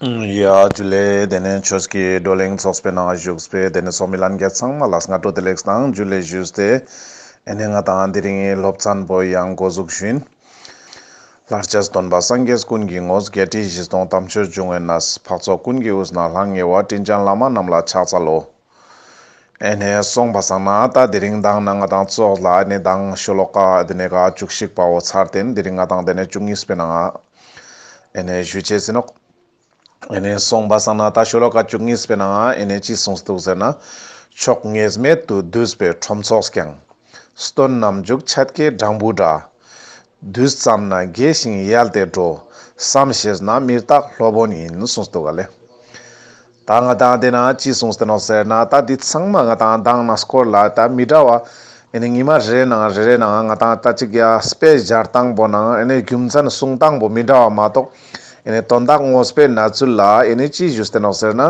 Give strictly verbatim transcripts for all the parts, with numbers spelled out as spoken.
ཡ་ཇུ་ལེ། དེ་ནས་ཆོས་ཀྱི་བགྲོ་གླེང་ཚོགས་པའི་ནང་བཞུགས་པའི་དེ་ནས་ཚོགས་མི་ལྷན་རྒྱས་ཚང་མ་ལ་སྔ་དྲོ་བདེ་ལེགས་དང་ཇུ་ལེ་ཞུས་ཏེ། ཨེ་ནས་ང་དང་དེ་རིང་སློབ་ཚན་པོ་ཡང་འགོ་འཛུགས་ཞུ་ཡིན། ལྷར་བཅས་སྟོན་པ་སངས་རྒྱས་ཀུན་གྱི་ངོ་བོ། བརྒྱད་ཁྲི་བཞི་སྟོང་དམ་ཆོས་འབྱུང་བའི་གནས། འཕགས་ཚོགས་ཀུན་གྱི་དབུས་ན་ལྷང་ངེ་བ། དྲིན་ཅན་བླ་མ་རྣམས་ལ་ཕྱག་འཚལ་ལོ། ཨེ་ནས་སོང་པ་སང་ན་ད་དེ་རིང་མདང་ནང་ང་དང་ཙོགས་ལ་ཨེ་ནས་མདང་ཤོ་ལོ་ཀ་དེ་ནས་ཀ་བཅུ་གཅིག་པ་བོ་ཚར་ཏེ་དེ་རིང་ང་དང་དེ་ནས་བཅུ་གཉིས་པའི་ནང་ཨེ་ནས་ཞུ་ཅེས་ཡིན་ནོག། ཨེ་ནས་སོང་པ་སང་ན་ད་ཤོ་ལོ་ཀ་བཅུ་གཉིས་པའི་ནང་ཨེ་ནས་ཅི་གསུངས་འདུག་ཟེར་ན། མཆོག་ངེས་མེད་དུ་འདུས་པའི་ཁྲོམ་ཚོགས་ཀྱང་། སྟོན་ནམ་མཇུག་ཆད་ཀྱི་སྦྲང་བུ་འདྲ། དུས་ཙམ་ན་རྒས་ཤིང་ཡལ་ཏེ་འགྲོ། བསམ་ཤེས་ན་མི་རྟག་སློབ་དཔོན་ཡིན། གསུངས་འདུག་ག་ལེ། ད་ང་དང་དེ་ན་ཅི་གསུངས་ཏེ་ནོག་ཟེར་ན་ད་འདི་ཚང་མ་ང་དང་མདང་ནས་སྐོར་ལ་ད་མི་འདྲ་བ། ཨེ་ནས་ཉི་མ་རེ་རེ་ནང་རེ་རེ་ནང་ང་དང་ད་ཅིག་ཡ་དཔེ་སྦྱར་སྟངས་པོ་ནང་ཨེ་ནས་རྒྱུ་མཚན་གསུང་སྟངས་པོ་མི་འདྲ་བ་མ་གཏོགས། ཨེ་ནས་དོན་དག་ངོ་སྤེལ་ན་ཚུལ་ལ་ཨེ་ནས་ཅི་ཞུས་ཏེ་ནོག་ཟེར་ན།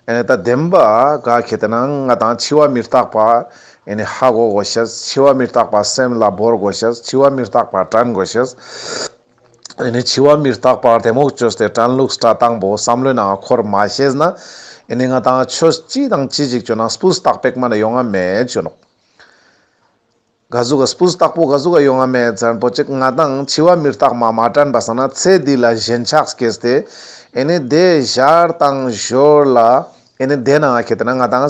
ཨེ་ནས་ད་བདེན་པ་ག་ཁེ་ཏེ་ན་ང་དང་འཆི་བ་མི་རྟག་པ་ཨེ་ནས་ཧ་གོ་དགོས་ཤེས། འཆི་བ་མི་རྟག་པ་སེམས་ལ་བོར་དགོས་ཤེས། འཆི་བ་མི་རྟག་པ་དྲན་དགོས་ཤེས། ཨེ་ནས་འཆི་བ་མི་རྟག་པ་དེ་མོ་བཅོས་ཏེ་དྲན་ལུགས་སྒྲ་དང་པོ་བསམ་བློའི་ནང་འཁོར་མ་ཤེས་ན། ཨེ་ནས་ང་དང་ཆོས་ཅི་དང་ཅི་ཞིག་བཅོ་ན་སྤུས་དག་པེག་མ་ན་ཡོང་ང་མེད་བཅོ་ནོག། ག་ཟུག་ག་སྤུས་དག་པོ་ག་ཟུག་ག་ཡོང་ང་མེད་ཟེར་ན་པོ་ཅིག་ང་དང་འཆི་བ་མི་རྟག་མ་མ་དྲན་པ་སང་ན་ཚེ་འདི་ལ་ཞེན་ཆགས་སྐྱེས་ཏེ། ཨེ་ནས་དེ་ཞར་དང་ཞོར་ལ། ཨེ་ནས་དེ་ནང་ཁེ་ཏེ་ན་ང་དང་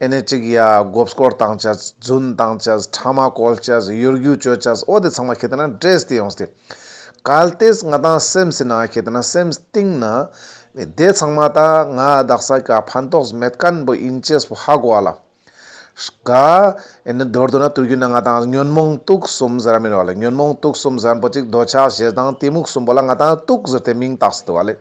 ཨེ་ནས་ཅིག་ཡ་མགོ་སྐོར་བཏང་ཅེས། རྫུན་བཏང་ཅེས། ཕྲ་མ་བཀོལ་ཅེས། གཡོ་སྒྱུ་བཅོ་ཅེས། འོ་དེ་ཚང་མ་ཁེ་ཏེ་ན་འདྲེས་ཏེ་ཡོངས་ཏེ། གལ་ཏེ་ང་དང་སེམས་སི་ནང་ཁེ་ཏེ་ན་སེམས་གཏིང་ན་དེ་ཚང་མ་ད་ང་དག་ས་ཀ་ཕན་ཐོགས་མེད་མཁན་པོ་ཡིན་ཅེས་པོ་ཧ་གོ་བ་ལ། ག་ཨེ་ནི་མདོར་བསྡུ་ན་དུས་རྒྱུན་ན་ང་དང་ཉོན་མོངས་དུག་གསུམ་ཟེར་ར་མེན་བ་ལེ། ཉོན་མོངས་དུག་གསུམ་ཟེར་ན་པོ་ཅིག་འདོད་ཆགས་ཞེ་སྡང་གཏི་མུག་གསུམ་པོ་ལ་ང་དང་དུག་ཟེར་ཏེ་མིང་བཏགས་སེ་འདུག་བ་ལེ།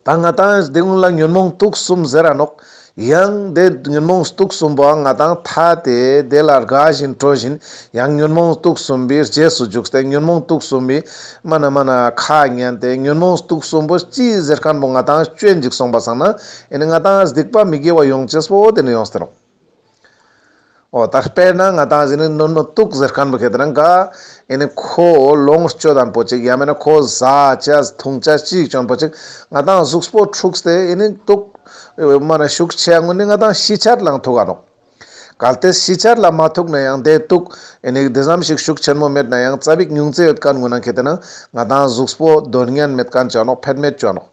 ད་ང་དང་དེ་ཀུན་ལ་ཉོན་མོངས་དུག་གསུམ་ཟེར་ར་ནོག། ཡང་དེ་ཉོན་མོངས་དུག་གསུམ་པོ་ང་དང་ཐ་དེ་དེ་ལ་དགའ་བཞིན་སྤྲོ་བཞིན་ཡང་ཉོན་མོངས་དུག་གསུམ་པའི་རྗེས་སུ་འཇུག་སྟེ་ཉོན་མོངས་དུག་གསུམ་པའི་མ་ན་མ་ན་ཁ་ཉན་ཏེ་ཉོན་མོངས་དུག་གསུམ་པོ་ཅི་ཟེར་མཁན་པོ་ང་དང་སྐྱོན་ཅིག་སོང་པ་སང་ན་ཨེ་ནི་ང་དང་སྡིག་པ་མི་དགེ་བ་ཡོང་ཅེས་པོ་དེ་ནི་ཡོངས་ཏེ་ནོག། འོ་ད་དཔེར་ན་ང་དང་ཟེར་ནི་ནོ་ནོ་དུག་ཟེར་མཁན་པོ་ཁེ་ཏེ་ན་ག་ཨེ་ནི་ཁོ་ལོངས་སྤྱོད་དང་པོ་ཅིག་ཡང་མེན་ན་ཁོ་ཟ་ཅེས་འཐུང་ཅེས་ཅིག་ཅོན་པོ་ཅིག་ང་དང་གཟུགས་པོ་འཁྲུགས་ཏེ་ཨེ་ནི་དུག་མ་ན་ཤུགས་ཆེ་ཡང་ནི་ང་དང་ཤི་ཆད་ལའང་ཐུག་ག་ནོག། གལ་ཏེ་ཤི་ཆད་ལ་མ་ཐུག་ན་ཡང་དེ་དུག་ཨེ་ནི་དེ་ཙམ་ཞིག་ཤུགས་ཆེན་མོ་མེད་ན་ཡང་ཙ་པིག་ཉུང་ཙེ་ཡོད་མཁན་ཀུན་ན་ཁེ་ཏེ་ན་ང་དང་གཟུགས་པོ་འདོར་ཉན་མེད་མཁན་ཅོ་ནོག། ཕན་མེད་ཅོ་ནོག།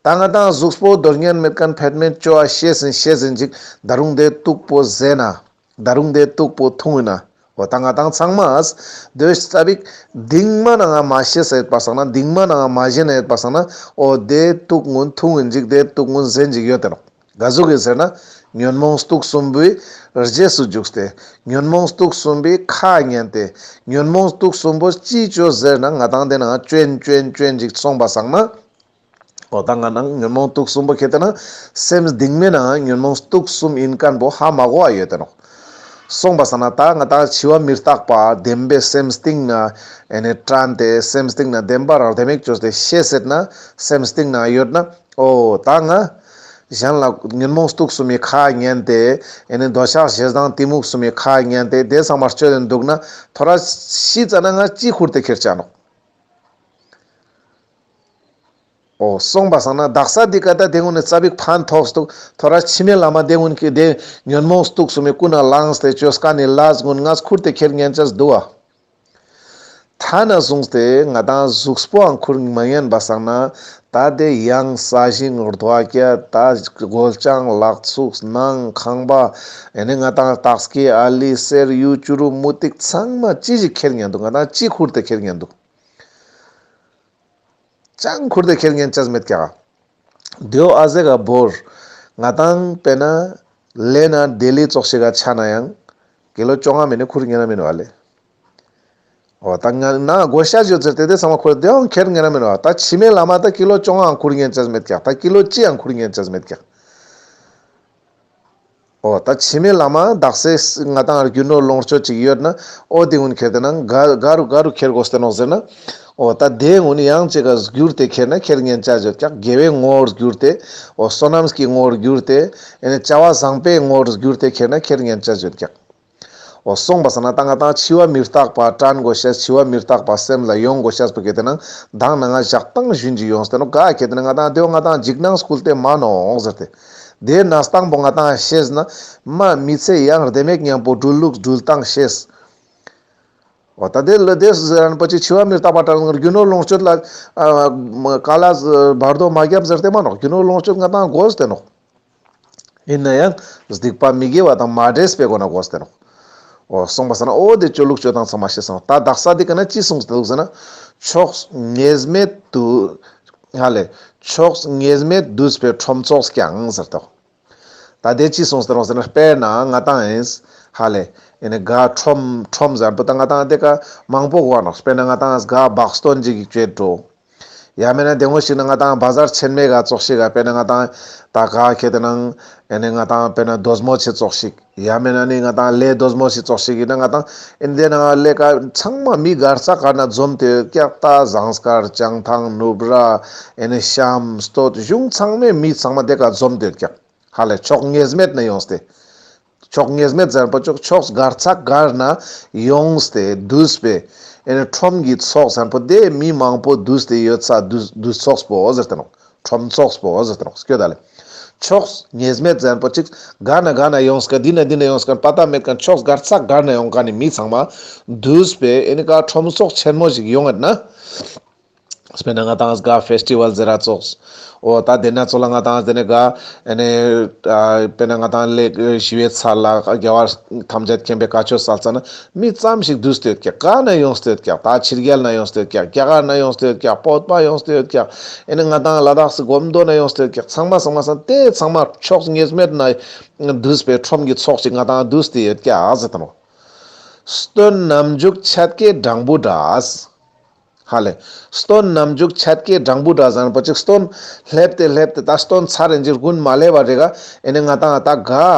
ད་ང་དང་གཟུགས་པོ་འདོར་ཉན་མེད་མཁན་ཕན་མེད་ཅོ་བ་ཤེས་ཟིན་ཤེས་ཟིན་ཅིག་ད་རུང་དེ་དུག་པོ་ཟེ་ན། ད་རུང་དེ་དུག་པོ་འཐུང་ཡིན་ན། འོ་ད་ང་དང་ཚང་མ་དེ་ཙ་པིག་གཏིང་མ་ནང་ང་མ་ཤེས་ཡོད་པ་སང་ན་གཏིང་མ་ནང་ང་མ་ཞེན་ཡོད་པ་སང་ན་འོ་དེ་དུག་ཀུན་འཐུང་ཡིན་ཅིག་དེ་དུག་ཀུན་ཟེན་ཅིག་ཡོད་དེ་ནོག། ག་ཟུག་གི་ཟེར་ན་ཉོན་མོངས་དུག་གསུམ་པོའི་རྗེས་སུ་འཇུག་སྟེ་ཉོན་མོངས་དུག་གསུམ་པའི་ཁ་ཉན་ཏེ་ཉོན་མོངས་དུག་གསུམ་པོ་ཅི་ཅོ་ཟེར་ན་ང་དང་དེ་ནང་ཅོན་ཅོན་ཅོན་ཅིག་སོང་པ་སང་ན། འོ་ད་ང་དང་ཉོན་མོངས་དུག་གསུམ་པོ་ཁེ་ཏེ་ན་སེམས་གཏིང་མའི་ནང་ཉོན་མོངས་དུག་གསུམ་ཡིན་མཁན་པོ་ཧ་མ་གོ་བ་ཡོད་དེ་ནོག། སོང་པ་སང་ན་ད་ང་དང་འཆི་བ་མི་རྟག་པ་བདེན་པའི་སེམས་གཏིང་ན་ཨེ་ནི་དྲན་ཏེ་སེམས་གཏིང་ན་བདེན་པ་རང་བདེན་མེད་ཅོས་ཏེ་ཤེས་ཟེར་ན་སེམས་གཏིང་ན་ཡོད་ན་འོ་ད་ང་གཞན་ལ་ཉོན་མོངས་དུག་གསུམ་མི་ཁ་ཉན་ཏེ་ཨེ་ནི་འདོད་ཆགས་ཞེ་སྡང་གཏི་མུག་གསུམ་མི་ཁ་ཉན་ཏེ་དེ་ཚང་མ་སྤྱོད་དེ་འདུག་ན་ཐོ་ར་ཤི་ཙ་ན་ང་ཅི་ཁུར་ཏེ་ཁྱེར་ཆ་ནོག། འོ་སོང་པ་སང་ན་དག་ས་འདི་ཀ་ད་དེ་ཀུན་ནི་ཙ་པིག་ཕན་ཐོགས་འདུག། ཐོ་ར་ཕྱི་མའི་ལམ་མ་དེ་ཀུན་གྱི་དེ་ཉོན་མོངས་དུག་གསུམ་མི་ཀུན་ན་ལངས་ཏེ་ཅོ་མཁན་ནི་ལས་ཀུན་ང་ཁུར་ཏེ་ཁྱེར་ཉན་ཅེས་འདུག་བ། ཐ་ན་བཟུང་སྟེ་ང་དང་གཟུགས་པོའང་ཁུར་མ་ཉན་པ་སང་ན་ད་དེ་ཡང་ས་ཞིང་རྡོ་སྐྱ་ད་སྒོ་ལྕང་ལག་ཚུགས་ནང་ཁང་པ་ཨེ་ནི་ང་དང་སྟག་སྐྱེས་ཨ་ལི་གསེར་གཡུ་བྱུ་རུ་མུ་ཏིག་ཚང་མ་ཅི་ཞིག་ཁྱེར་ཉན་འདུག། ང་དང་ཅི་ཁུར་ཏེ་ཁྱེར་ཉན་འདུག། ཅང་ཁུར་ཏེ་ཁྱེར་ཉན་ཅེས་མེད་ཀྱག། དེའོ་ཨ་ཟེ་ག་བོར། ང་དང་དཔེར་ན་ལེ་ན་ལྡི་ལི་ཙོགས་ཤིག་ག་ཆ་ན་ཡང་ཀི་ལོ་བཅོ་ལྔ་མེན་ན་ཁུར་ཉན་ན་མེན་བ་ལེ། འོ་ད་ང་ན་དགོས་ཤ་ཡོད་ཟེར་ཏེ་དེ་ཚང་མ་ཁུར་དེའང་ཁྱེར་ཉན་ན་མེན་བ། ད་ཕྱི་མའི་ལམ་མ་ད་ཀི་ལོ་བཅོ་ལྔའང་ཁུར་ཉན་ཅེས་མེད་ཀྱག། ད་ཀི་ལོ་གཅིག་ཡང་ཁུར་ཉན་ཅེས་མེད་ཀྱག། འོ་ད་ཕྱི་མའི་ལམ་མ་དག་ས་ང་དང་རྒྱུ་ནོར་ལོངས་སྤྱོད་ཅིག་ཡོད་ན་འོ་དེ་ཀུན་ཁྱེར་ཏེ་ན་ག་ག་རུ་ག་རུ་ཁྱེར་དགོས་ཏེ་ནོག་ཟེར་ན། འོ་ད་དེ་ཀུན་ཡང་ཅིག་ག་བསྒྱུར་ཏེ་ཁྱེར་ན་ཁྱེར་ཉན་ཅེས་ཡོད་ཀྱག། དགེ་བའི་ངོ་བོར་བསྒྱུར་ཏེ་འོ་བསོད་ནམས་ཀྱི་ངོ་བོར་བསྒྱུར་ཏེ་ཨེ་ནི་བྱ་བ་བཟང་པོའི་ངོ་བོར་བསྒྱུར་ཏེ་ཁྱེར་ན་ཁྱེར་ཉན་ཅེས་ཡོད་ཀྱག། འོ་སོང་པ་སང་ན་ད་ང་ཏང་འཆི་བ་མི་རྟག་པ་དྲན་དགོས་ཤེས། འཆི་བ་མི་རྟག་པ་སེམས་ལ་ཡོང་དགོས་ཤེས་པོ་གལ་ཏེ་ན་མདང་ནང་ང་ཞག་དང་ཞུན་ཅིག་ཡོངས་ཏེ་ནོག། ག་གལ་ཏེ་ན་ང་ཏང་དེའོ་ང་ཏང་འཇིགས་སྣང་སྐུལ་ཏེ་མ་ནོག་ཟེར་ཏེ། དེའི་གནས་སྟངས་པོ་ང་ཏང་ཤེས་ན་མ་མི་ཚེ་ཡང་བདེ་མེད་མཉམ་པོ་འགྲུལ་ལུགས་འགྲུལ་སྟངས་ཤེས། འོ་ད་དེ་ལ་དེ་ཟེར་རན་པོ་ཅིག་འཆི་བ་མི་རྟག་པ་དྲན་ན་རྒྱུ་ནོར་ལོངས་སྤྱོད་ལ་ཨ་མ་ག་ལ་བར་དོ་མ་རྒྱབ་ཟེར་ཏེ་མ་ནོག། རྒྱུ་ནོར་ལོངས་སྤྱོད་ང་ཏང་དགོས་ཏེ་ནོག། ཡིན་ན་ཡང་སྡིག་པ་མི་དགེ་བ་དང་མ་འདྲེས་པའི་སྒོ་ན་དགོས་ཏེ་ནོག། འོ་སོང་པ་སང་ན་འོ་དེ་སྤྱོད་ལུགས་སྤྱོད་སྟངས་ཚང་མ་ཤེས་སོང་། ད་དག་ས་འདི་ཀ་ན་ཅི་གསུངས་ཏེ་འདུག་ཟེར་ན། ཕྱོགས་ངེས་མེད་དུ་ཧ་ལེ། ཕྱོགས་ངེས་མེད་འདུས་པའི་ཁྲོམ་ཚོགས་ཀྱང་ཟེར་ཏོ། ད་དེ་ཅི་གསུངས་ཏེ་ནོག་ཟེར་ན། དཔེར་ན་ང་ཏང་ཨིན་ཧ་ལེ། ཨེ་ནི་ག་ཁྲོམ་ཁྲོམ་ཟེར་པོ་ད་ང་ཏང་དེ་ཀ་མང་པོ་གོ་ནོག། དཔེར་ན་ང་ཏང་ག་བག་སྟོན་ཅིག་གི་སྤྱོད་འགྲོ། ཡང་མེད་ན་དེ་ངོ་ཞིག་ན་ང་ཏང་བ་ཟར་ཆེན་མོའི་ག་ཙོགས་ཤིག་ག་དཔེར་ན་ང་ཏང་ད་ག་ཁེ་ཏེ་ནང་ཨེ་ནི་ང་ཏང་དཔེར་ན་རྡོ་མོ་ཆེ་ཙོགས་ཤིག། ཡང་མེད་ན་ནི་ང་ཏང་ལེ་རྡོ་མོ་ཆེ་ཙོགས་ཤིག་ཡིན་ན་ང་ཏང་ཨེ་ནི་དེ་ནང་ལེ་ཀ་ཚང་མ་མི་གར་ས་གར་ན་འཛོམས་ཏེ་ཡོད་ཀྱག། ད་ཟངས་དཀར་བྱང་ཐང་ནུབ་ར་ཨེ་ནི་གཤམ་སྟོད་གཞུང་ཚང་མའི་མི་ཚང་མ་དེ་ཀ་འཛོམས་ཏེ་ཡོད་ཀྱག། ཧ་ལེ་ཕྱོགས་ངེས་མེད་ན་ཡོངས་ཏེ། ཕྱོགས་ངེས་མེད་ཟེར་པོ་ཅོག་ཕྱོགས་གར་ས་གར་ན་ཡོངས་ཏེ་འདུས་པའི་ཨེ་ནི་ཁྲོམ་གྱི་ཚོགས་ཟེར་པོ་དེ་མི་མང་པོ་འདུས་ཏེ་ཡོད་ས་འདུས་འདུས་ཚོགས་པོ་ཟེར་ཏེ་ནོག། ཁྲོམ་ཚོགས་པོ་ཟེར་ཏེ་ནོག། སྐྱོད་ད་ལེ། ཕྱོགས་ངེས་མེད་ཟེར་པོ་ཅིག་ག་ན་ག་ན་ཡོངས་ཀ་འདི་ན་འདི་ན་ཡོངས་ཀ་པ་ཏ་མེད་ཁན་ཕྱོགས་གར་ས་གར་ན་ཡོང་ཁན་ནི་མི་ཚང་མ་འདུས་པའི་ཨེ་ནི་ག་ཁྲོམ་ཚོགས་ཆེན་མོ་ཞིག་ཡོང་ངད་ན། དཔེར་ན་ང་ཏང་ག་ཕེས་ཊི་ཝལ་ཟེར་ར་ཙོགས། འོ་ད་དེ་ན་ཚོ་ལ་ང་ཏང་དེ་ནས་ག་ཨེ་ནི་ཨ་དཔེར་ན་ང་ཏང་ལེ་ཞི་བའི་ཚལ་ལ་རྒྱལ་བ་ཐམས་ཅད་མཁྱེན་པའི་བཀའ་ཆོས་སལ་ཙ་ན་མི་ཙམ་ཞིག་འདུས་ཏེ་ཡོད་ཀྱག། ག་ན་ཡོངས་ཏེ་ཡོད་ཀྱག། ད་ཕྱི་རྒྱལ་ན་ཡོངས་ཏེ་ཡོད་ཀྱག། རྒྱ་གར་ན་ཡོངས་ཏེ་ཡོད་ཀྱག། བོད་པ་ཡོངས་ཏེ་ཡོད་ཀྱག། ཨེ་ནི་ང་ཏང་ལ་དྭགས་སི་སྒོམ་མདོ་ན་ཡོངས་ཏེ་ཡོད་ཀྱག། ཚང་མ་ཚང་མ་སང་དེ་ཚང་མ་ཕྱོགས་ངེས་མེད་ན་འདུས་པའི་ཁྲོམ་གྱི་ཚོགས་ཤིག་ང་ཏང་འདུས་ཏེ་ཡོད་ཀྱག་ཟེར་ཏེ་ནོག། སྟོན་ནམ་མཇུག་ཆད་ཀའི་སྦྲང་བུ་འདྲ། ཧ་ལེ། སྟོན་ནམ་མཇུག་ཆད་ཀའི་སྦྲང་བུ་འདྲ་ཟེར་པོ་ཅིག་སྟོན་སླེབས་ཏེ་སླེབས་ཏེ་ད་སྟོན་ཚར་རེ་འཇིག་དགུན་མ་སླེབས་པ་རེ་ག་ཨེ་ནི་ང་ཏང་ད་ག་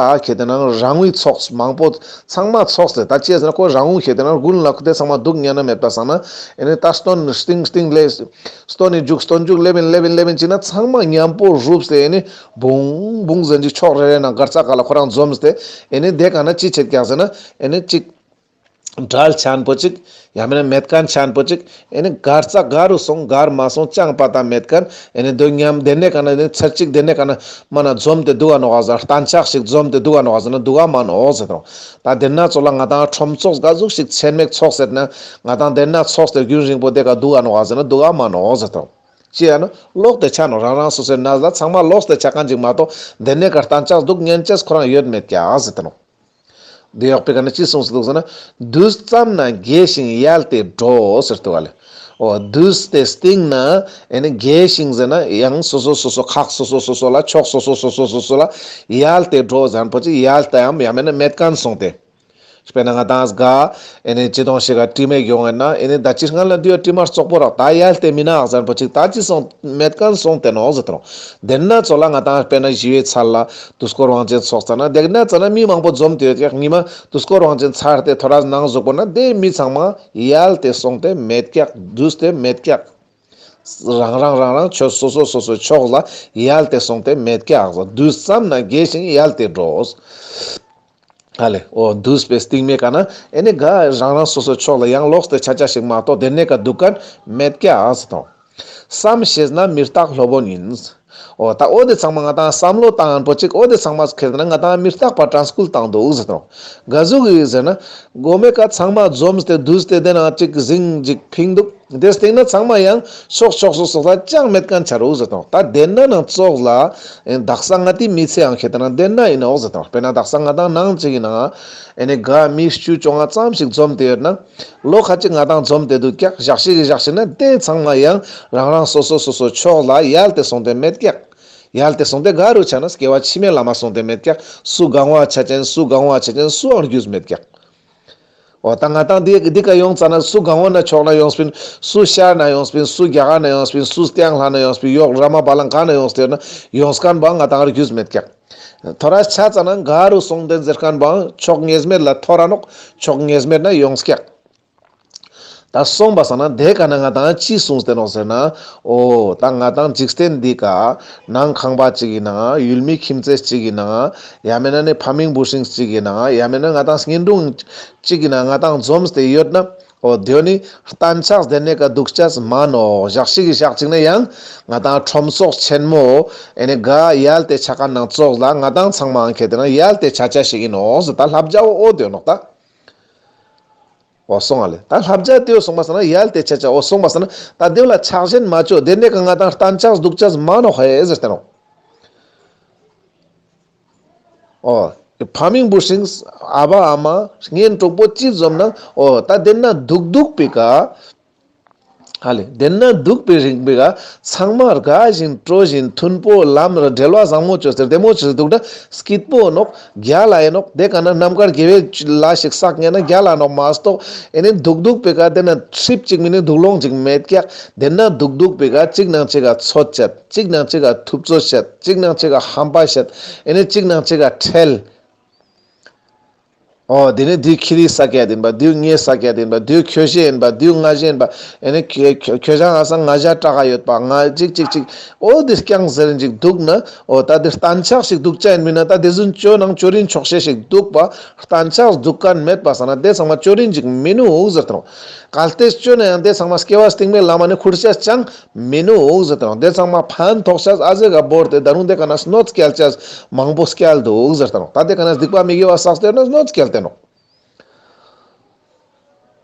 ཁེ་ཏེ་ནང་རང་བུའི་ཚོགས་མང་པོ་ཚང་མ་ཚོགས་ཏེ་ད་ཅི་ཟེར་ན་ཁོ་རང་བུ་ཁེ་ཏེ་ནང་དགུན་ལ་ཁུ་ཏེ་ཚང་མ་སྡུག་ཉན་ན་མེད་པ་སང་ན་ཨེ་ནི་ད་སྟོན་སྟིང་སྟིང་ལེ་སྟོན་ནི་མཇུག་སྟོན་མཇུག་སླེབས་ཡིན་སླེབས་ཡིན་སླེབས་ཡིན་ཅིག་ན་ཚང་མ་མཉམ་པོ་རུབ་སྟེ་ཨེ་ནི་བུང་བུང་ཟེར་གྱི་ཕྱོགས་རེ་རེ་ནང་གར་ས་ག་ལ་ཁོ་རང་འཛོམས་ཏེ་ཨེ་ནི་དེ་ག་ན་ཅི་བྱེད་ཀྱག་ཟེར་ན་ཨེ་ནི་ཅིག་བྲལ་ཆེན་པོ་ཅིག། ཡང་མེད་ན་མེད་ཁན་ཆེན་པོ་ཅིག། ཨེ་ནི་གར་ས་ག་རུ་སོང་གར་མ་སོང་ཅང་པ་ཏ་མེད་ཁན། ཨེ་ནི་དོ་མཉམ་དེ་ནས་ག་ན་ཨེ་ནི་ཚར་ཅིག་དེ་ནས་ག་ན་མ་ན་འཛོམས་ཏེ་འདུག་ག་ནོག་ག་ཟེར་གཏན་ཆགས་ཤིག་འཛོམས་ཏེ་འདུག་ག་ནོག་ག་ཟེར་ན་འདུག་ག་མ་ནོག་ཟེར་ཏེ་ནོག། ད་དེ་ན་ཚོ་ལ་ང་ཏང་ཁྲོམ་ཚོགས་ག་ཟུག་ཤིག་ཆེན་མེད་ཚོགས་ཟེར་ན་ང་ཏང་དེ་ན་ཚོགས་ཏེ་རྒྱུན་རིང་པོ་དེ་ག་འདུག་ག་ནོག་ག་ཟེར་ན་འདུག་ག་མ་ནོག་ཟེར་ཏེ་ནོག། ཅི་ཡ་ན་ལོག་སྟེ་ཆ་ནོག། རང་རང་སོ་སོའི་གནས་ལ་ཚང་མ་ལོག་སྟེ་ཆ་ཁན་ཅིག་མ་གཏོགས་དེ་ནས་ག་གཏན་ཆགས་འདུག་ཉན་ཅེས་ཁོ་རང་ཡོད་མེད་ཀྱག་ཟེར་ཏེ་ནོག། དེ་ཡོག་པའི་ཀ་ནས་ཅི་གསུངས་སུ་འདུག་ཟེར་ན། དུས་ཙམ་ན་རྒས་ཤིང་ཡལ་ཏེ་འགྲོ་ཟེར་འདུག་ག་ལེ། འོ་དུས་དེ་སྟིང་ན་ཨེ་ནི་རྒས་ཤིང་ཟེར་ན་ཡང་སོ་སོ་སོ་སོ་ཁག་སོ་སོ་སོ་སོ་ལ་ཕྱོགས་སོ་སོ་སོ་སོ་སོ་སོ་ལ་ཡལ་ཏེ་འགྲོ་ཟེར་པོ་ཅིག་ཡལ་ཏེ་ཡང་ཡང་མེད་ན་མེད་ཁན་སོང་སྟེ། དཔེར་ན་ང་ཏང་ག་ཨེ་ནི་ཅི་དོང་ཞིག་ག་དྲི་མེད་ཡོང་ངེ་ན་ཨེ་ནི་ད་ཅི་སྔ་ལ་འདི་ཡོད་དྲི་མ་རྩོག་པོ་རག་ད་ཡལ་ཏེ་མི་ནག་ཟེར་པོ་ཅིག་ད་ཅི་སོང་མེད་ཁན་སོང་སྟེ་ནོག་ཟེར་ཏེ་ནོག། དེ་ན་ཚོ་ལ་ང་ཏང་དཔེར་ན་ཞི་བའི་ཚལ་ལ་དུས་འཁོར་དབང་ཆེན་ཚོགས་ཙ་ན་དེ་ན་ཙ་ན་མི་མང་པོ་འཛོམས་ཏེ་ཡོད་ཀྱག། ཉི་མ་དུས་འཁོར་དབང་ཆེན་ཚར་ཏེ་ཐོ་རས་ནང་ཟུག་པོ་ན་དེ་མི་ཚང་མ་ཡལ་ཏེ་སོང་སྟེ་མེད་ཀྱག། འདུས་ཏེ་མེད་ཀྱག། རང་རང་རང་རང་ཆོས་སོ་སོ་སོ་སོའི་ཕྱོགས་ལ་ཡལ་ཏེ་སོང་སྟེ་མེད་ཀྱག། དུས་ཙམ་ན་རྒས་ཤིང་ཡལ་ཏེ་འགྲོ། ཧ་ལེ། འོ་དུས་པའི་སྟིང་མའི་ཀ་ན་ཨེ་ནི་ག་རང་རང་སོ་སོའི་ཕྱོགས་ལ་ཡང་ལོག་སྟེ་ཆ་ཆ་ཞིག་མ་གཏོགས་དེ་ནས་ཀ་འདུག་ཁན་མེད་ཀྱག་ཟེར་ཏེ་ནོག། བསམ་ཤེས་ན་མི་རྟག་སློབ་དཔོན་ཡིན། འོ་ད་འོ་དེ་ཚང་མ་ང་ཏང་བསམ་བློ་བཏང་ཡང་པོ་ཅིག་འོ་དེ་ཚང་མ་ཁྱེར་ན་ང་ཏང་མི་རྟག་པ་དྲན་སྐུལ་བཏང་འདུག་ཟེར་ཏེ་ནོག། ག་ཟུག་གི་ཟེར་ན་གོ་མེ་ཀ་ཚང་མ་འཛོམས་ཏེ་འདུས་ཏེ་དེ་ན་ཅིག་ཟིང་ཅིག་ཕིང་འདུག། དེ་སྟེང་ན་ཚང་མ་ཡང་ཕྱོགས་ཕྱོགས་སོ་སོ་ལ་ཅང་མེད་ཁན་ཆ་རུག་ཟེར་ཏེ་ནོག། ད་དེ་ན་ནང་ཚོགས་ལ་ཨེ་དག་ས་ང་ཏི་མི་ཚེ་ཡང་ཁེ་ཏེ་ན་དེ་ན་ཡིན་ནོག་ཟེར་ཏེ་ནོག། དཔེར་ན་དག་ས་ང་ཏང་ནང་ཅིག་ཡིན་ན་ཨེ་ནི་ག་མི་བཅུ་བཅོ་ལྔ་ཙམ་ཞིག་འཛོམས་ཏེ་ཡོད་ན་ལོ་ཁ་ཅིག་ང་ཏང་འཛོམས་ཏེ་འདུག་ཀྱག། ཞག་ཞིག་གི་ཞག་ཞིག་ན་དེ་ཚང་མ་ཡང་རང་རང་སོ་སོ་སོ་སོ་ཕྱོགས་ལ་ཡལ་ཏེ་སོང་སྟེ་མེད་ཀྱག། ཡལ་ཏེ་སོང་སྟེ་ག་རུ་ཆ་ན་སྐྱེ་བ་ཕྱི་མའི་ལམ་མ་སོང་སྟེ་མེད་ཀྱག། སུ་གང་བ་ཆ་ཅན་སུ་གང་བ་ཆ་ཅན་སུའང་རྒྱུས་མེད་ཀྱག། འོ་ད་ང་ཏང་འདི་འདི་ཀ་ཡོང་ཙ་ན་སུ་གང་བ་ན་ཕྱོགས་ན་ཡོངས་པིན། སུ་ཤར་ན་ཡོངས་པིན། སུ་རྒྱ་གར་ན་ཡོངས་པིན། སུ་སྟེང་ལྷ་ན་ཡོངས་པིན། ཡོག་ར་མ་བ་ལང་ག་ན་ཡོངས་ཏེ་ན་ཡོངས་ཁན་བ་ང་ཏང་རྒྱུས་མེད་ཀྱག། ཐོ་རས་ཆ་ཙ་ན་ག་རུ་སོང་སྟེ་ཟེར་ཁན་བ་ཕྱོགས་ངེས་མེད་ལ་ཐོ་ར་ནོག། ཕྱོགས་ངེས་མེད་ན་ཡོངས་ཀྱག། ད་སོང་པ་སང་ན་དེ་ཀ་ན་ང་དང་ཅི་གསུངས་ཏེ་ནོག་ཟེར་ན། འོ་ད་ང་དང་འཇིག་རྟེན་འདི་ཀ་ནང་ཁང་པ་ཅིག་ཡིན་ན་ཡུལ་མི་ཁྱིམ་མཚེས་ཅིག་ཡིན་ན་ཡང་མེད་ན་ནི་ཕ་མིང་བུ་སྲིང་ཅིག་ཡིན་ན་ཡང་མེད་ན་ང་དང་གཉེན་དྲུང་ཅིག་ཡིན་ན་ང་དང་འཛོམས་ཏེ་ཡོད་ན། འོ་དེ་ནི་གཏན་ཆགས་དེ་ནེ་ཀ་འདུག་ཅེས་མ་ནོག་ཞག་ཞིག་གི་ཞག་ཅིག་ན་ཡང་ང་དང་ཁྲོམ་ཚོགས་ཆེན་མོ་ཨེ་ནི་ག་ཡལ་ཏེ་ཆ་མཁན་ནང་ཚོགས་ལ་ང་དང་ཚང་མ་ཁེ་ཏེ་ན་ཡལ་ཏེ་ཆ་ཆ་ཞིག་ཡིན་ནོག་ཟེར། ད་བསླབ་བྱ་འོ་དེ་ནོག་ད། འོ་སོང་ང་ལེ། ད་བསླབ་བྱ་དེ་སོང་པ་སང་ན་ཡལ་ཏེ་ཆ་ཆ། འོ་སོང་པ་སང་ན་ད་དེ་ལ་ཆགས་ཞེན་མ་ཅོ། དེ་ནེ་ཀ་ང་དང་གཏན་ཆགས་འདུག་ཅེས་མ་ནོག་ཧེ་ཟེར་ཏེ་ནོག་འོ་ཕ་མིང་བུ་སྲིང་ཨ་བ་ཨ་མ་གཉེན་གྲོགས་པོ་ཅི་འཛོམས་ན། འོ་ད་དེ་ན་འདུག་འདུག་པའི་ཀ་ཧ་ལེ། དེ་ན་འདུག་པའི་རིང་པའི་ཀ་ཚང་མ་དགའ་བཞིན་སྤྲོ་བཞིན་མཐུན་པོ་ལམ་ར་འབྲེལ་བ་བཟང་མོ་ཅོས་ཏེ་བདེ་མོ་ཅོས་ཏེ་འདུག་ན་སྐྱིད་པོ་ནོག་རྒྱལ་ལ་ཡིན་ནོག་དེ་ཀ་ན་རྣམ་དཀར་དགེ་བའི་ལས་ཤིག་བསགས་ཉན་ན་རྒྱལ་ལ་ནོག་མ་གཏོགས། ཨེ་ནི་འདུག་འདུག་པའི་ཀ་དེ་ན་ཁྲིབ་ཅིག་མེ་ནི་འདུག་ལོང་ཅིག་མེད་ཀྱག་དེ་ན་འདུག་འདུག་པའི་ཀ་གཅིག་ནང་གཅིག་ག་ཚོད་བྱེད། གཅིག་ནང་གཅིག་ག་ཐུབ་ཚོད་བྱེད། གཅིག་ནང་གཅིག་ག་ཧམ་པ་བྱེད། ཨེ་ནི་གཅིག་ནང་གཅིག་ག་ཁྲེལ། འོ་དེ་ནི་དེ་ཁྱེ་རི་ས་ཀྱད་ཡིན་པ། དེ་ངའི་ས་ཀྱད་ཡིན་པ། དེ་ཁྱོ་ཞའི་ཡིན་པ། དེ་ང་ཞའི་ཡིན་པ། ཨེ་ནི་ཁྱོ་ཁྱོ་ཁྱོ་ཞ་ང་ས་ང་ཞ་དྲག་ག་ཡོད་པ། ང་ཅིག་ཅིག་ཅིག་འོ་དེ་རྐྱང་ཟེར་ཅིག་འདུག་ན། འོ་ད་དེ་གཏན་ཆགས་ཤིག་འདུག་ཅེས་ཡིན་མིན་ན། ད་དེ་ཟུན་ཅོ་ནང་ཅོ་རིན་ཆོག་ཤེས་ཤིག་འདུག་པ། གཏན་ཆགས་འདུག་མཁན་མེད་པ་སང་ན་དེ་ཚང་མ་ཅོ་རིན་ཅིག་མི་ནུག་ཟེར་ཏེ་ནོག་གལ་ཏེ་ཅོ་ན་ཡང་དེ་ཚང་མ་སྐྱེ་བ་སྟིང་མའི་ལམ་ནེ་ཁུར་ཆ་ཅང་མི་ནུག་ཟེར་ཏེ་ནོག་དེ་ཚང་མ་ཕན་ཐོགས་ཆ་ཨ་ཟེ་ག་བོར་ཏེ་ད་རུང་དེ་ཀ་ན་གནོད་སྐྱེལ་ཆ་མང་པོ་སྐྱེལ་འདུག་ཟེར་ཏེ་ནོག་ད་དེ་ཀ་ན་སྡིག་པ་མི་དགེ་བ་བསགས་ཏེ་ན་གནོད་སྐྱེལ་ཏེ་ནོག་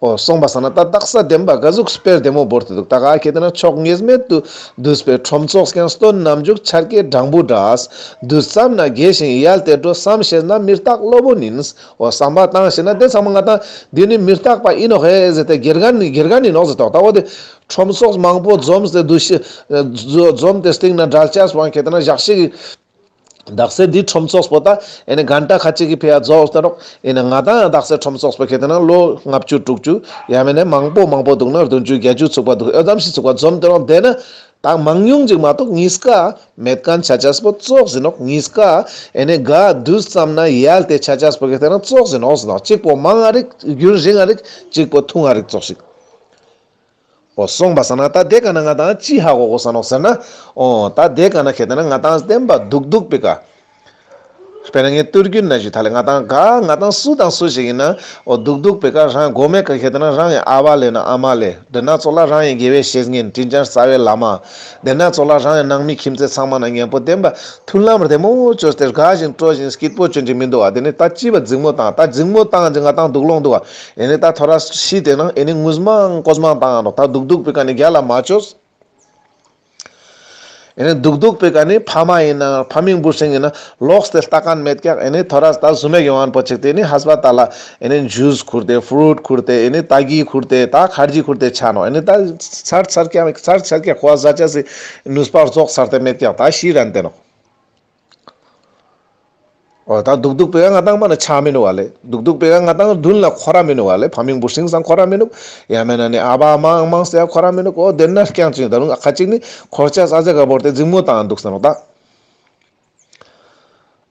འོ་སོང་པ་སང་ན་ད་དག་ས་བདེན་པ་ག་ཟུག་དཔེ་བདེ་མོ་བོར་ཏེ་འདུག་ད་ག་ཁེ་ཏེ་ན་མཆོག་དངོས་མེད་དུ་བསྡུས་པའི་ཁྲོམ་ཚོགས་ཀྱང་སྟོན་ནམ་འཇུག་འཆར་ཀའི་སྦྲང་བུ་འདྲ། བསྡུས་ཙམ་ན་རྒྱས་ཤིང་ཡལ་ཏེ་འགྲོ། བསམ་ཤེས་ན་མི་རྟག་སློབ་དཔོན་ཡིན། འོ་བསམ་པ་བཏང་ཤེས་ན་དེ་ཚང་མ་ང་དང་འདི་ནི་མི་རྟག་པ་ཡིན་ནོག་ཧེ་ཟེར་ཏེ་དགེ་རྒན་ནི་དགེ་རྒན་ཡིན་ནོག་ཟེར་ཏོག་ད་འོ་དེ་ཁྲོམ་ཚོགས་མང་པོ་འཛོམས་ཏེ་འདུ་ཤེས་འཛོམས་ཏེ་སྟིང་ན་འབྲལ་ཆས་པོ་ཁེ་ཏེ་ན་ཞག་ཞིག་གི་དག་ས་འདི་ཁྲོམ་ཚོགས་པོ་ད་ཨེ་ནི་གན་ཊ་ཁ་ཅིག་གི་ཕི་ཡ་རྫོགས་ཏེ་རོག་ཨེ་ནི་ང་དང་ཡང་དག་ས་ཁྲོམ་ཚོགས་པོ་ཁེ་ཏེ་ན་ལོ་ལྔ་བཅུ་དྲུག་ཅུ་ཡང་མེད་ན་མང་པོ་མང་པོ་འདུག་ན་བདུན་ཅུ་བརྒྱད་ཅུ་ཚུགས་པ་འདུག་ཨེ་ཙམ་ཞིག་ཚུགས་པ་འཛོམས་ཏེ་རོག་དེ་ན་ད་མང་ཉུང་ཅིག་མ་གཏོགས་གཉིས་ཀ་མེད་མཁན་ཆ་ཆས་པོ་ཙོགས་ཡིན་ནོག་གཉིས་ཀ་ཨེ་ནི་ག་བསྡུས་ཙམ་ན་ཡལ་ཏེ་ཆ་ཆས་པོ་ཁེ་ཏེ་ན་ཙོགས་ཡིན་ནོག་ཟེར་ནོག་གཅིག་པོ་མང་ང་རིག་རྒྱུན་རིང་ང་རིག་གཅིག་པོ་ཐུང་ང་རིག་ཙོགས་ཤིག་འོ་སོང་པ་སང་ན་ད་དེ་ཀ་ན་ང་དང་ཅི་ཧ་གོ་གོས་ས་ནོག་ཟེར་ན། འོ་ད་དེ་ཀ་ན་ཁེ་ཏེ་ན་ང་དང་བདེན་པ་འདུག་འདུག་པའི་ཀ་དཔེར་ན་ངས་ཏུར་གུན་ན་ཞུ་ཐ་ལེ་ང་དང་ག་ང་དང་སུ་དང་སུ་ཞིག་ཡིན་ན། འོ་འདུག་འདུག་པའི་ཀ་རང་གོ་མེ་ཀ་ཁེ་ཏེ་ན་རང་ཡི་ཨ་བ་ལེ་ན་ཨ་མ་ལེ། དེ་ན་ཙོགས་ལ་རང་ཡི་དགེ་བའི་བཤེས་གཉེན་དྲིན་ཅན་རྩ་བའི་བླ་མ། དེ་ན་ཙོགས་ལ་རང་ཡི་ནང་མི་ཁྱིམ་མཚེས་ཚང་མ་ན་མཉམ་པོ་བདེན་པ་མཐུན་ལམ་བདེ་མོ་བཅོས་ཏེ་དགའ་བཞིན་སྤྲོ་བཞིན་སྐྱིད་པོ་བཅོ་ཅིག་མི་འདུག་བ། དེ་ནི་ད་ཅི་བ་འཛིང་མོ་བཏང་ད་འཛིང་མོ་བཏང་ཅིག་ང་དང་འདུག་ལོང་འདུག་བ། ཨེ་ནི་ད་ཐོ་རས་ཤི་དེ་ན་ཨེ་ནི་ངུས་མང་ཀོས་མང་བཏང་ནོག་ད་འདུག་འདུག་པའི་ཀ་ནི་རྒྱལ་ལ་མ་བཅོས། ཨེ་ནི་འདུག་འདུག་པའི་ཀ་ནི་ཕ་མ་ཡིན་ན་ཕ་མིང་བུ་སྲིང་ཡིན་ན་ལོགས་ཏེ་ལྟ་མཁན་མེད་ཀྱག་ཨེ་ནི་ཐོ་རས་ད་ཟུ་མེ་གི་ཡོང་བ་པོ་ཅིག་དེ་ནི་ཧས་པ་ཏལ་ལ་ཨེ་ནི་ཇུས་ཁུར་ཏེ་ཕྲུཊ་ཁུར་ཏེ་ཨེ་ནི་ཏ་གི་ཁུར་ཏེ་ད་ཁར་ཇི་ཁུར་ཏེ་ཆ་ནོག་ཨེ་ནི་ད་ཚར་ཚར་ཀྱག་ཚར་ཚར་ཀྱག་ཁོ་ཟ་ཆ་སི་ནུས་པ་རྫོགས་ཚར་ཏེ་མེད་ཀྱག་ད་ཤི་རན་ཏེ་ནོག་འོ་ད་འདུག་འདུག་པའི་ཀ་ང་དང་མ་ན་ཆ་མི་ནུག་བ་ལེ། འདུག་འདུག་པའི་ཀ་ང་དང་མདུན་ལ་ཁོ་ར་མི་ནུག་བ་ལེ། ཕ་མིང་བུ་སྲིང་སང་ཁོ་ར་མི་ནུག་ཡང་མེད་ན་ནི་ཨ་བ་མང་མང་སེ་ཁོ་ར་མི་ནུག་འོ་དེ་ན་རྐྱང་ཅིག་ད་རུང་ཁ་ཅིག་ནི་འཁོར་ཆས་ཨ་ཟེ་ག་བོར་ཏེ་འཛིང་མོ་བཏང་འདུག་ས་ནོག་ད།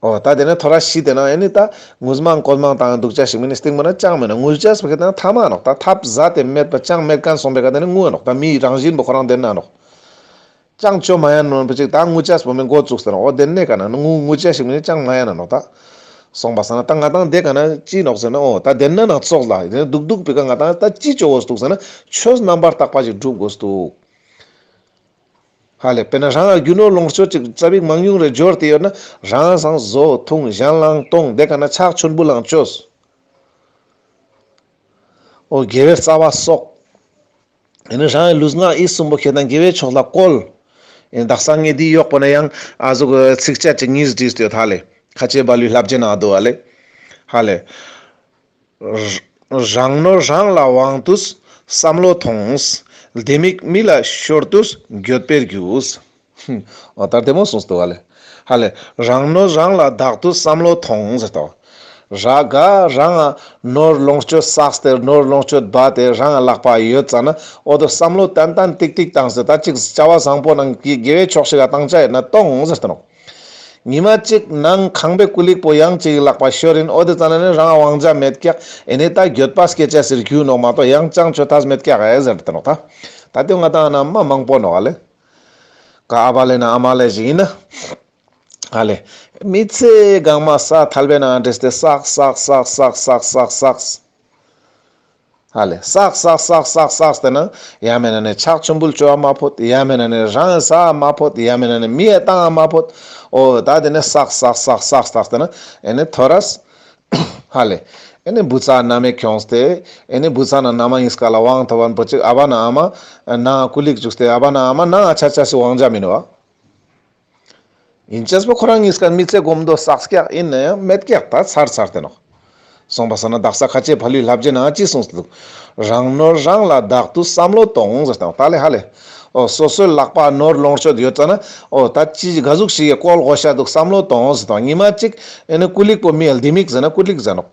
འོ་ད་དེ་ན་ཐོ་རས་ཤི་དེ་ན་ཨེ་ནི་ད་ངུས་མང་ཀོས་མང་བཏང་འདུག་ཆ་ཞིག་མི་ནི་སྟིང་མ་ན་ཅང་མེད་ན་ངུ་ཆས་པ་ཁེ་ཏེ་ན་ཐ་མ་ནོག་ད་ཐབས་ཟ་དེ་མེད་པ་ཅང་མེད་མཁན་སོང་པའི་ཀ་དེ་ནི་ངུ་ནོག་ད་མི་རང་བཞིན་པོ་ཁོ་རང་དེ་ན་ནོག་ཅང་ཅོ་མ་ཡན་ནོན་པོ་ཅིག་ད་ངུ་ཆས་པོ་མི་འགོ་བཙུགས་ཟེར་ན་འོ་དེ་ནས་ཀ་ན་ངུ་ངུ་ཆས་ཤིག་མི་ནི་ཅང་མ་ཡན་ན་ནོག་ད། སོང་པ་སང་ན་ད་ང་དང་དེ་ཀ་ན་ཅི་ནོག་ཟེར་ན་འོ་ད་དེ་ན་ན་ཙོགས་ལ་དེ་ནི་འདུག་འདུག་པའི་ཀ་ང་དང་ད་ཅི་ཅོ་འོ་འདུག་ཟེར་ན་ཆོས་རྣམ་པར་དག་པ་ཞིག་སྒྲུབ་དགོས་འདུག་ཧ་ལེ་དཔེར་ན་རང་ལ་རྒྱུ་ནོར་ལོངས་སྤྱོད་ཅིག་ཙ་པིག་མང་ཉུང་རེ་འབྱོར་ཏེ་ཡོད་ན་རང་སང་བཟོ་འཐུང་གཞན་ལ་གཏོང་དེ་ཀ་ན་ཕྱག་མཆོད་འབུལ་ལང་ཅོས། འོ་དགེ་བའི་རྩ་བ་གསོག་ཨེ་ནི་རང་གི་ལུས་ངག་ཡིད་གསུམ་པོ་ཁེ་ཏེ་ན་དགེ་བའི་ཕྱོགས་ལ་བཀོལ། ཨེ་ནི་དག་ས་ངས་འདི་ཡོག་པོ་ན་ཡང་ཨ་ཟུག་ཚིགས་བཅད་ཅིག་གཉིས་བྲིས་ཏེ་ཡོད་ཧ་ལེ། ཁ་ཆེ་བ་ལུས་ལྷབ་ཅེ་ན་འདུག་ཧ་ལེ། ཧ་ལེ། རང་ནོར་རང་ལ་དབང་དུས་བསམ་བློ་ཐོངས། ལྡེ་མིག་མི་ལ་ཤོར་དུས་འགྱོད་པའི་རྒྱུས། འོ་ད་བདེ་མོ་གསུངས་འདུག་ཧ་ལེ། ཧ་ལེ། རང་ནོར་རང་ལ་བདག་ཏུ་བསམ་བློ་ཐོངས་ཟེར་ཏོ། ར་ག་རང་ང་ནོར་ལོངས་སྤྱོད་བསགས་ཏེ་ནོར་ལོངས་སྤྱོད་སྦ་སྟེ་རང་ང་ལག་པ་ཡོད་ཙ་ན་འོ་དོ་བསམ་བློ་ཏན་ཏན་ཏིག་ཏིག་བཏང་སྟེ་ད་ཅིག་བྱ་བ་བཟང་པོ་ནང་གི་དགེ་བའི་ཕྱོགས་ཤིག་ག་བཏང་ཆ་ཡོད་ན་གཏོང་ཟེར་ཏེ་ནོག་ཉི་མ་གཅིག་ནང་ཁང་པའི་ཀུ་ལིག་པོ་ཡང་གཅིག་ལག་པ་ཤོར་ཡིན། འོ་དེ་ཙ་ན་ནི་རང་དབང་ཆ་མེད་ཀྱག། ཨེ་ནི་ད་འགྱོད་པ་སྐྱེ་ཆ་ཟེར་རྒྱུ་ནོག་མ་གཏོགས་ཡང་ཅང་ཆོ་ཐབས་མེད་ཀྱག་ཨེ་ཟེར་ཏེ་ནོག་ད། ད་དེ་ང་ཏང་ན་མ་མང་པོ་ནོག་ཨ་ལེ། ཀ་ཨ་བ་ལེ་ན་ཨ་མ་ལེ་ཞིག་ཡིན་ན། ཨ་ལེ། མི་ཚེ་གང་མ་ས་ཐལ་བའི་ནང་འདྲེས་ཏེ་སག་སག་སག་སག་སག་སག་སག་སག་སག་སག་ཧ་ལེ། སག་སག་སག་སག་སག་སྟེ་ན། ཡང་མེད་ན་ནི་ཕྱག་མཆོད་འབུལ་བཅོ་བ་མ་ཕོད། ཡང་མེད་ན་ནི་རང་ས་མ་ཕོད། ཡང་མེད་ན་ནི་མི་ཡ་བཏང་མ་ཕོད། འོ་ད་དེ་ནི་སག་སག་སག་སག་སག་སྟེ་ན། ཨེ་ནི་ཐོ་རས། ཧ་ལེ། ཨེ་ནི་བུ་ཚ་ན་མེ་ཁྱོངས་ཏེ། ཨེ་ནི་བུ་ཚ་ན་ན་མ་ཡིན་སྐ་ལ་དབང་ཐོབ་བན་པོ་ཅིག་ཨ་བ་ན་ཨ་མ། ན་ཀུ་ལིག་བཅུག་སྟེ་ཨ་བ་ན་ཨ་མ་ན་ཆ་ཆ་སི་དབང་ཆ་མིན་བ། ཡིན་ཅེས་པོ་ཁོ་རང་གཉིས་ཀ་མི་ཚེ་སྒོམ་དོ་བསགས་ཀྱག་ཡིན་ན་ཡང་མེད་ཀྱག་ད་ཚར་ཚར་ཏེ་ནོག། སོང་པ་སང་ན་བདག་ས་ཁ་ཆེ་ཕ་ལུའི་བསླབ་བྱའི་ནང་ཅི་གསུངས་ཏེ་འདུག། རང་ནོར་རང་ལ་བདག་ཏུ་བསམ་བློ་གཏོང་ཟེར་ཏེ་ནོག་ད་ལེ་ཧ་ལེ། འོ་སོ་སོའི་ལག་པ་ནོར་ལོངས་སྤྱོད་ཡོད་ཙ་ན་འོ་ད་ཅི་ག་ཟུག་ཞིག་གི་བཀོལ་དགོས་ཤ་འདུག་བསམ་བློ་གཏོང་ཟེར་ཏེ་ནོག། ཉི་མ་གཅིག་ཨེ་ནི་ཀུ་ལིག་པོ་མི་ཡལ་ལྡི་མིག་ཟེར་ན་ཀུ་ལིག་ཟེར་ནོག།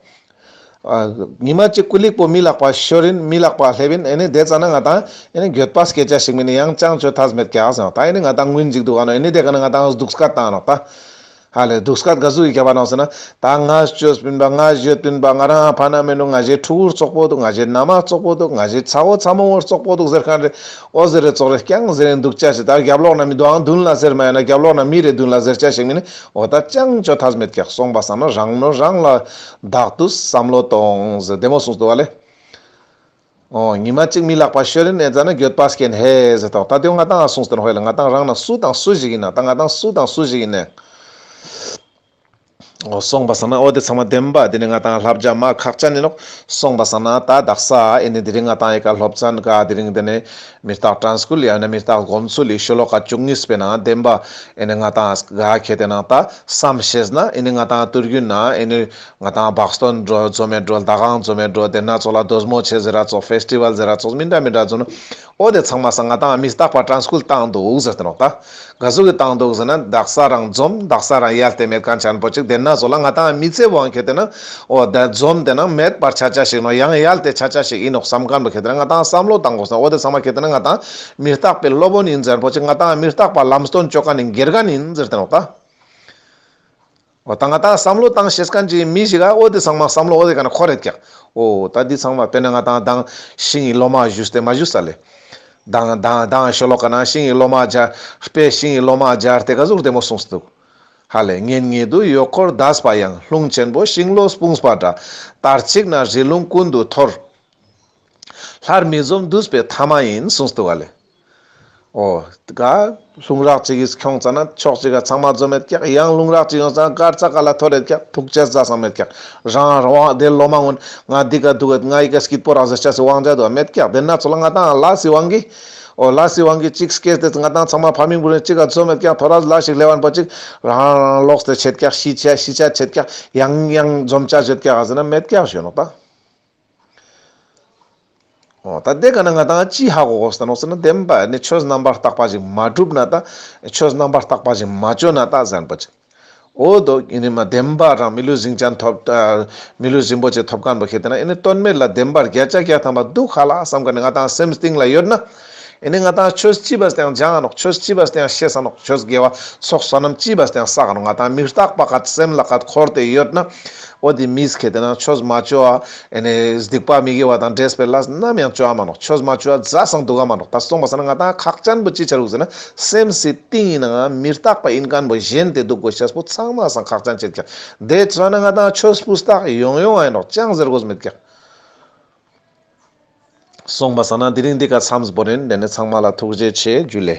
ཨ། ཉི་མ་གཅིག་ཀུ་ལིག་པོ་མི་ལག་པ་ཤོར་ཡིན། མི་ལག་པ་སླེབས་ཡིན། ཨེ་ནི་དེ་ཙ་ན་ང་ཏང་ཨེ་ནི་འགྱོད་པ་སྐྱེ་ཆ་ཞིག་མིན་ན་ཡང་ཅང་ཆོ་ཐབས་མེད་ཀྱག་ཟེར་ནོག། ད་ཨེ་ནི་ང་ཏང་སྔུན་ཅིག་འདུག་ག་ནོག། ཨེ་ནི་དེ་ཀ་ན་ང་ཏང་སྡུག་སྐད་བཏང་ནོག་ད། ཧ་ལེ་སྡུག་སྐད་ག་ཟུག་གི་བརྒྱབ་པ་ནོག་ཟེར་ན། ད་ང་ཅོས་པིན་པ་ང་ཡོད་པིན་པ་ང་རང་ཕ་ན་མེ་ནུ་ང་ཞེ་ཕྲུ་གུར་བཙོག་པོ་འདུག། ང་ཞེ་ན་མ་བཙོག་པོ་འདུག། ང་ཞེ་ཚ་བོ་ཚ་མོ་བོར་བཙོག་པོ་འདུག་ཟེར་མཁན་རེ། འོ་ཟེར་རེ་བཙོག་རེ་རྐྱང་ཟེར་རེ་འདུག་ཆ་ཞིག། ད་རྒྱབ་ལོག་ན་མི་འདུག་ཨང་མདུན་ལ་ཟེར་མ་ཡིན་ན་རྒྱབ་ལོག་ན་མི་རེ་མདུན་ལ་ཟེར་ཆ་ཞིག་མིན་ན། འོ་ད་ཅང་ཆོ་ཐབས་མེད་ཀྱག། སོང་པ་སང་ན་རང་ནོར་རང་ལ་བདག་ཏུ་བསམ་བློ་གཏོང་ཟེར་བདེ་མོ་གསུངས་འདུག་བ་ལེ། འོ་ཉི་མ་གཅིག་མི་ལག་པ་ཤོར་ཡིན་ཨེ་ཙ་ན་འགྱོད་པ་སྐྱེན་ཧེ་ཟེར་ཏོག། ད་དེ་ང་ཏང་གསུངས་ཏེ་ནོག་ཧེ་ལེ། ང་ཏང་རང་ན་སུ་དང་སུ་ཞིག་ཡིན་ན་ད་ང་ཏང་སུ་དང་སུ་ཞིག་ཡིན་ནའང་། འོ་སོང་པ་སང་ན་འོ་དེ་ཚང་མ་བདེན་པ་དེ་ནི་ང་ཏང་བསླབ་བྱ་མ་ཁག་ཅན་ཡིན་ནོག། སོང་པ་སང་ན་ད་དག་ས་ཨེ་ནི་དེ་རིང་ང་ཏང་ཨེ་ཀ་སློབ་ཚན་ཀ་དེ་རིང་དེ་ནི་མི་རྟག་དྲན་སྐུལ་ཡང་ན་མི་རྟག་སྒོམ་ཚུལ་ལི་ཤོ་ལོ་ཀ་བཅུ་གཉིས་པའི་ནང་བདེན་པ་ཨེ་ནི་ང་ཏང་ག་ཁེ་ཏེ་ནང་ད་བསམ་ཤེས་ན་ཨེ་ནི་ང་ཏང་དུས་རྒྱུན་ན་ཨེ་ནི་ང་ཏང་བག་སྟོན་འགྲོ་ཚོ་མེད་འགྲོ་ཟླ་གང་ཚོ་མེད་འགྲོ་དེ་ན་ཚོ་ལ་དོ་མོ་ཆེ་ཟེར་ར་ཚོ་ཕེས་ཊི་ཝལ་ཟེར་ར་ཚོ་མི་འདྲ་མི་འདྲ་ཚོ་ནི། འོ་དེ་ཚང་མ་སང་ང་ཏང་མི་རྟག་པ་དྲན་སྐུལ་བཏང་འདུག་ཟེར་ཏེ་ནོག་ད། ག་ཟུག་གི་བཏང་འདུག་ཟེར་ན་དག་ས་རང་འཛོམས་དག་ས་རང་ཡལ་ཏེ་མེད་མཁན་ཆེན་པོ་ཅིག་དེ་ན་ཚོ་ལ་ང་ཏང་མི་ཚེ་དབང་ཁེ་ཏེ་ན་འོ་ད་འཛོམས་དེ་ན་མེད་པར་ཆ་ཆ་ཞིག་ནོག་ཡང་ཡལ་ཏེ་ཆ་ཆ་ཞིག་ཡིན་ནོག་བསམ་མཁན་པོ་ཁེ་ཏེ་ན་ང་ཏང་བསམ་བློ་བཏང་དགོས་ན་འོ་དེ་ཚང་མ་ཁེ་ཏེ་ན་ང་ཏང་མི་རྟག་པའི་སློབ་དཔོན་ཡིན་ཟེར་པོ་ཅིག་ང་ཏང་མི་རྟག་པ་ལམ་སྟོན་བཅོ་མཁན་ནི་དགེ་རྒན་ཡིན་ཟེར་ཏེ་ནོག་ད། འོ་ད་ང་ཏང་བསམ་བློ་བཏང་ཤེས་མཁན་ཅིག་མི་ཞིག་ག་འོ་དེ་ཚང་མ་བསམ་བློ་འོ་དེ་ག་ན་འཁོར་རེད་ཀྱག། འོ་ད་འདི་ཚང་མ་དཔེར་ན་ང་ཏང་མདང་ཤིང་གི་ལོ་མ་བཞུས་ཏེ་མ་བཞུས་ས་ལེ། མདང་མདང་མདང་ཤོ་ལོ་ཀ་ན་ཤིང་གི་ལོ་མ་སྦྱར་དཔེ་ཤིང་གི་ལོ་མ་སྦྱར་ཏེ་ག་ཟུག་བདེ་མོ་གསུངས་འདུག། ཧ་ལེ་ངན་ཉིད་དུ་གཡོག་འཁོར་འདས་པ་ཡང་། ལྷུང་ཆེན་པོ་ཤིང་ལོ་སྤུངས་པ་འདྲ། དར་ཅིག་ན་རི་ལུང་ཀུན་ཏུ་འཐོར། སླར་མི་འཛོམས་འདུས་པའི་ཐ་མ་ཡིན་གསུངས་འདུག་ག་ལེ། འོ། ག་ལྷུང་རག་ཅིག་གིས་ཁྱོང་ཙ་ན་ཕྱོགས་གཅིག་ག་ཚང་མ་འཛོམས་མེད་ཀྱག། ཡང་ལྷུང་རག་ཅིག་ཡོང་ཙ་ན་དཀར་ཚ་ག་ལ་ཐོར་རེད་ཀྱག། ཐུག་ཅེས་ཟ་སང་མེད་ཀྱག། རང་རང་དེ་ལོ་མ་ངུན་ང་འདི་ག་འདུག་ག་ང་ཡི་ག་སྐྱིད་པོ་རང་ཟེར་ཅེས་སི་དབང་ཆ་དུ་མེད་ཀྱག། དེ་ན་ཚོ་ལ་ང་ཏང་ལ་སི་དབང་གིས། འོ་ལ་སི་དབང་གིས་ཅིག་སྐྱེས་ཏེ་ང་ཏང་ཚང་མ་ཕ་མིང་བུ་རིང་གཅིག་ག་འཛོམས་མེད་ཀྱག། ཐོ་རས་ལ་ཞིག་ལེ་བན་པོ་ཅིག་རང་རང་ལོག་སྟེ་ཆད་ཀྱག། ཤི་ཆ་ཤི་ཆ་ཆད་ཀྱག། ཡང་ཡང་འཛོམས་ཆ་ཆད་ཀྱག་ཟེར་ན་མེད་ཀྱག་ཞུ་ནོག་ད། འོ་ད་དེ་ག་ན་ང་ཏང་ཅི་ཧ་གོ་དགོས་ས་ནོག་ཟེར་ན་བདེན་པ་ནི་ཆོས་རྣམ་པར་དག་པ་ཞིག་མ་གྲུབ་ན་ད་ཆོས་རྣམ་པར་དག་པ་ཞིག་མ་བཅོ་ན་ད་ཟེར་པ་ཅིག། འོ་དོ་ཨེ་ནི་མ་བདེན་པ་རང་མི་ལུས་རིན་ཅན་ཐོབ་མི་ལུས་རིན་པོ་ཆེ་ཐོབ་མཁན་པོ་ཁེ་ཏེ་ན་ཨེ་ནི་དོན་མེད་ལ་བདེན་པ་བརྒྱ་ཆ་བརྒྱ་ཐམ་པ་འདུག་ཧ་ལ་བསམ་མཁན་ནི་ང་ཏང་སེམས་གཏིང་ལ་ཡོད་ན། ཨེ་ནི་ང་ཏང་ཆོས་ཅི་བ་སྟེང་སྦྱང་ང་ནོག། ཆོས་ཅི་བ་སྟེང་ཤེས་ས་ནོག། ཆོས་དགེ་བ་ཚོགས་བསོད་ནམས་ཅི་བ་སྟེང་བསགས་ནོག། ང་ཏང་མི་རྟག་པ་ཁ་སེམས་ལ་ཁ་འཁོར་ཏེ་ཡོད་ན། འོ་དེ་མིས་ཁེ་ཏེ་ན་ཆོས་མ་བཅོ་བ་ཨེ་ནི་སྡིག་པ་མི་དགེ་བ་དང་འདྲེས་པའི་ལས་ནམ་ཡང་བཅོ་བ་མ་ནོག། ཆོས་མ་བཅོ་བ་ཛ་སང་འདུག་ག་མ་ནོག། ད་སོང་པ་སང་ན་ང་ཏང་ཁག་ཅན་པོ་ཅི་ཆ་རུག་ཟེར་ན་སེམས་སི་གཏིང་ཡིན་ནའང་མི་རྟག་པ་ཡིན་མཁན་པོ་ཞེན་ཏེ་འདུག་དགོས་ཤེས་པོ་ཚང་མ་སང་ཁག་ཅན་ཆེད་ཀྱག། དེ་ཚོ་ན་ང་ཏང་ཆོས་སྤུས་དག་ཡོང་ཡོང་ཨ་ཡིན་ནོག། ཅང་ཟེར་དགོས་མེད་ཀྱག། སོང་པ་སང་ན་དེ་རིང་འདི་ཀ་མཚམས་བོར་ཡིན། དེ་ནི་ཚང་མ་ལ་ཐུགས་རྗེ་ཆེ། འཇུ་ལེ།